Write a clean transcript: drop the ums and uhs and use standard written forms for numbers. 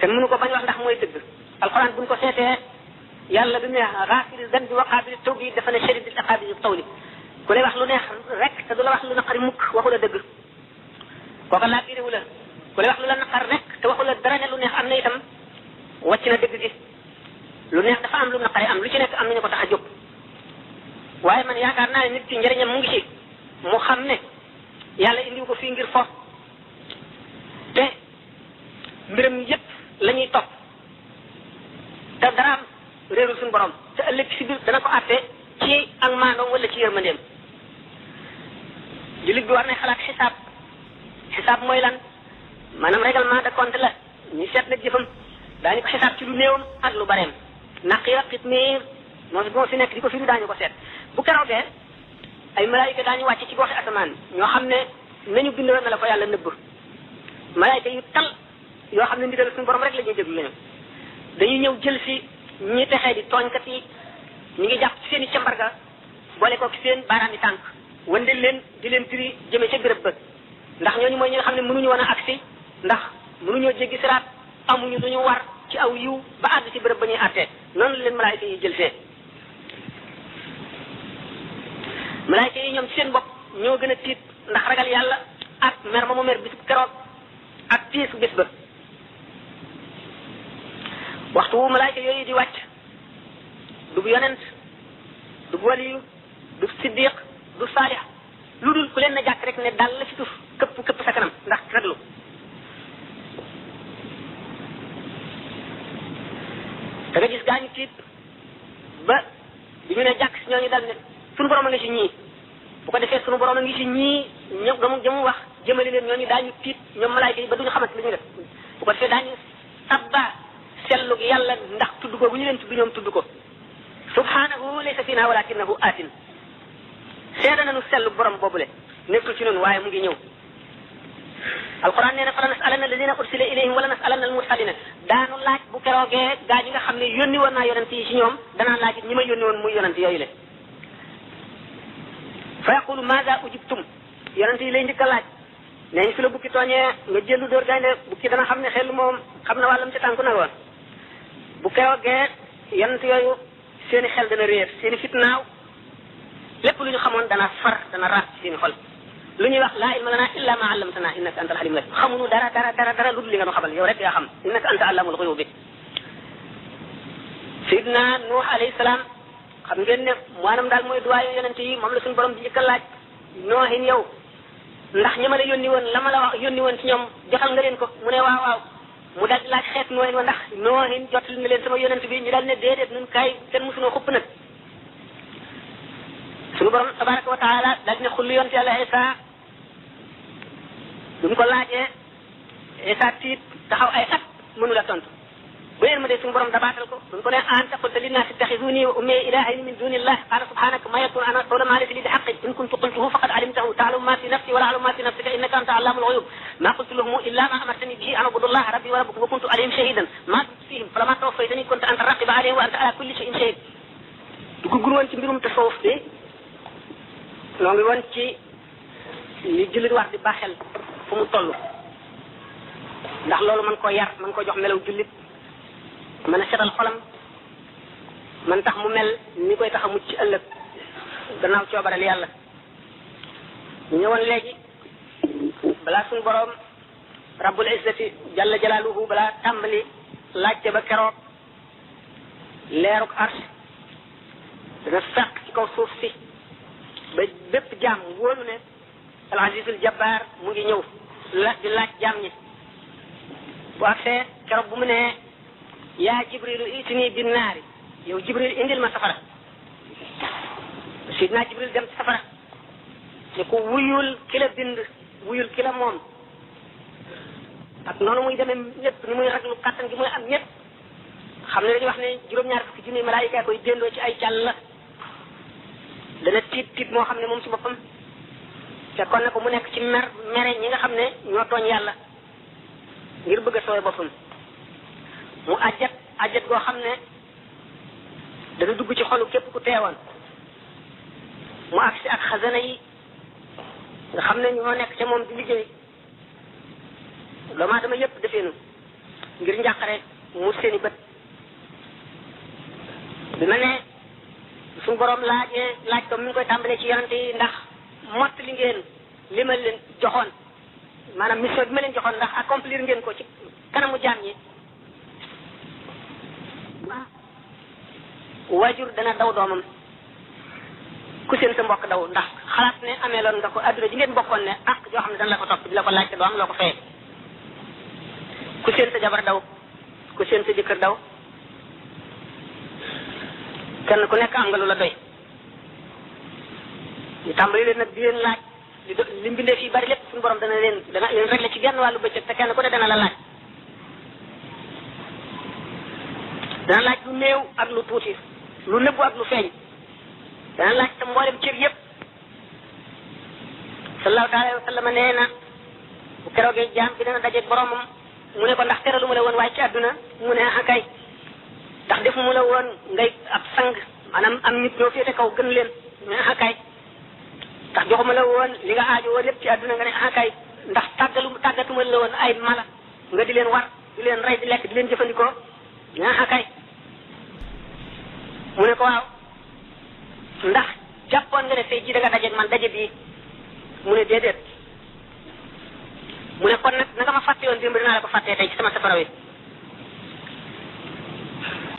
kenn mënu ko bañ wax ndax mooy dëgg alquran buñ ko seetee yàlla bi mu ne ghafiri zanbi wa qabili tawbi dafa ne shadidil iqabi tawli ku lay wax lu neex rek te du la wax lu naqari mukk waxu la dëgg kooka laa firiwu la ku lay wax lu la naqar rek te waxu la dara ne lu neex am na itam wàcc na dëgg gi lu neex dafa am lu naqari am lu ci nekk am nañu ko tax a jóg waaye man yaakaar naa ne nit ki njëriñam mu ngi ci mu xam ne yàlla indiw ko fii ngir fo te mbiram yépp la ñuy topp te daraam réerul suñu borom te ëllëg si biir dana ko àtte ci ak maandoom wala ci yërmandeem jullit bi war na xalaat xisaab mooy lan maanaam règlement de compte la ñu seet nag jëfam daañu ko xisaab ci lu néewam ak lu bareem naqiira qitmiir moo fi nekk di ko firi daañu ko seet bu keroogee ay malaayika daañu wàcc ci goxi asamaan ñoo xam ne nañu bindoo na la ko yàlla nëbb malaayika yu tal yoo xam ne ndigal suñu borom rek la ñuy déglu lañu dañuy ñëw jël si ñi texee di tooñkat yi ñu ngi jàpp ci seen i cambarga boole ko ci seen baaraam yi tànk wandel leen di leen tiri jëme ca béréb ba ndax ñooñu mooy ñi nga xam ne mënuñu woon a agsi ndax mënuñoo jéggi siraat amuñu lu ñu war ci aw yiw ba àgg ci béréb ba ñuy àttee noonu la leen malaayika yi jël fee malaayika yi ñoom ci seen bopp ñoo gën a tiit ndax ragal yàlla ak mer ma mu mer bisu keroog ak tiisu bés ba waxtu wu malaayika yooyu di wàcc du bu yonent du bu waliyu du siddiq du saalix lu dul ku leen na jàkk rek ne dal la ci suuf këpp sa kanam ndax raglu da nga gis gaañu tiit ba bi ñu ne jàkk si ñooñu dal ne sunu borom a ngi si ñii bu ko defee sunu borom a ngi si ñii ñoom jamu wax jëmale leen ñooñu daañu tiit ñoom malaayika yi ba duñu xamante li ñu def bu ko defee daañu sabba sellug yàlla ndax tudd ko bu ñu leen tudd ñoom tudd ko subhanahu laysa fina walakinahu atin seeda nañu sellug borom boobule nekkul ci noonu waaye mu ngi ñëw alquran nee na fala nasalanna alladina ursila ilayhim wala nasalanna almursalina daanu laaj bu keroogee gaa ñi nga xam ne yónni woon naa yonent yi ci ñoom danaa laaj ñi ma yónni woon muy yonent yooyu le fa yaqulu maza ujibtum yonent yi lay njëkk a laaj neñ fi la bukki tooñee nga jëllu dóor gaynde bukki dana xam ne xel moom xam na wàllam ci tànku nag woon bu keroogee yonent yooyu seeni xel dana réer seeni fitnaaw lépp lu ñu xamoon dana far dana raaf ci seeni xol lu ñuy wax laa ilma lana illa ma allamtana innaka anta alhalim hakim xamuñu dara lu dul li nga nu xamal yow rek yaa xam innaka anta allamul ghuyubi Seydina Nuux alayhi salaam xam ngeen ne maanaam daal mooy duwaayu yonent yi moom la suñu borom di njëkk a laaj noohin yow ndax ñi ma la yónni woon la ma la wax yónni woon ci ñoom jotal nga leen ko mu ne waaw mu daal di laaj xeet noohin wa ndax noohin jotal na leen sama yonent bi ñu daal ne déedéet nun kaay kenn mosunoo xupp nag suñu borom tabaraka wa taala daal dina xulli yonent yàlla Isa bi mu ko laajee Isa tiit taxaw ay at mënu la tontu bu yéen ma dee suñu borom dabaatal ko buñ ko ne anta qulta linnaasi ittaxizuni wa ummi ilahayni min duni illah qala subhanaka ma yakun ana qawla ma laysa li bihaqqin in kuntu qultuhu faqad alimtahu ta'lamu ma fi nafsi wa la a'lamu ma fi nafsika innaka anta allamul ghuyub ma qultu lahum illa ma amartani bihi an a'budu allaha rabbi wa rabbakum wa kuntu alayhim shahidan ma dumtu fihim falamma tawaffaytani kunta anta raqiba alayhim wa anta ala kulli shay'in shahid duggul woon ci mbirum tasawuf bi noo ngi woon ci li jullit war di baaxel fu mu toll ndax loolu mën koo yar mën ko jox melaw jullit mën a setal xolam man tax mu mel ni koy tax a mucc ci ëllëg gannaaw coobareel yàlla ñu ñëwoon léegi balaa suñu borom rabbul izzati jalla jalaaluhu balaa tàmbali laajte ba keroog leeruk arsh dana fekk ci kaw suuf si ba bépp jaam wóolu ne al azizul jabbar mu ngi ñëw la di laaj jaam ñi bu agsee keroog bu mu ne yaa jibrilu itini bin naari yow jibril indil ma safara sidna jibril dem ci safara ne ko wuyul ki la bind wuyul ki la moom ak noonu muy demee ñëpp ni muy raglu kàttan gi muy am ñëpp xam ne dañuy wax ne juróom-ñaar fukki junni malaayika koy déndoo ci ay jàll la dana tiit moo xam ne moom si boppam fekkoon na ko mu nekk ci mere ñi nga xam ne ñoo tooñ yàlla ngir bëgg a sooy boppam mu ajjat goo xam ne dana dugg ci xolu képp ku teewoon mu agsi ak xasana yi nga xam ne ñoo nekk ca moom di liggéey doomu aadama yépp defeenu ngir njàqare mu seeni bët bi ma ne suñu borom laaj ko mi ngi koy tàmbalee ci yonante yi ndax mott li ngeen li ma leen joxoon maanaam mission bi ma leen joxoon ndax accomplir ngeen ko ci kanamu jaam ñi waajur dana daw doomam ku seen sa mbokk daw ndax xalaat ne amee loon nga ko adduna ji ngeen bokkoon ne ak joo xam ne dana la ko topp di la ko laaj te doo am loo ko fayee ku seen sa jabar daw ku seen sa jëkkër daw kenn ku nekk am nga lu la doy ñu tàmbali leen nag di leen laaj li mbindee fii bari lépp suñu borom dana leen réglé ci genn wàllu bëccëg te kenn ku ne dana la laaj dana laaj lu néew ak lu tuuti lu nëbbu ak lu feeñ dana laaj te mboolem cër yëpp sallallahu taala wa sallam nee na bu keroogee jaam bi dana dajeeg boromam mu ne ko ndax teralu ma la woon waaye ci àdduna mu ne ah kay ndax defu mu la woon ngay ab sang maanaam am nit ñoo féete kaw gën leen mu ne ah kay ndax joxuma la woon li nga aajo woon lépp ci àdduna nga ne ah kay ndax tàggatuma la woon ay mala nga di leen war di leen rey di lekk di leen jëfandikoo mu ne ah kay mu ne ko waaw ndax jàppoon nga ne tey jii da nga dajeeg man daje bii mu ne déedéet mu ne kon nag na nga ma fàtte woon démb dinaa la ko fàttee tey ci sama safara wi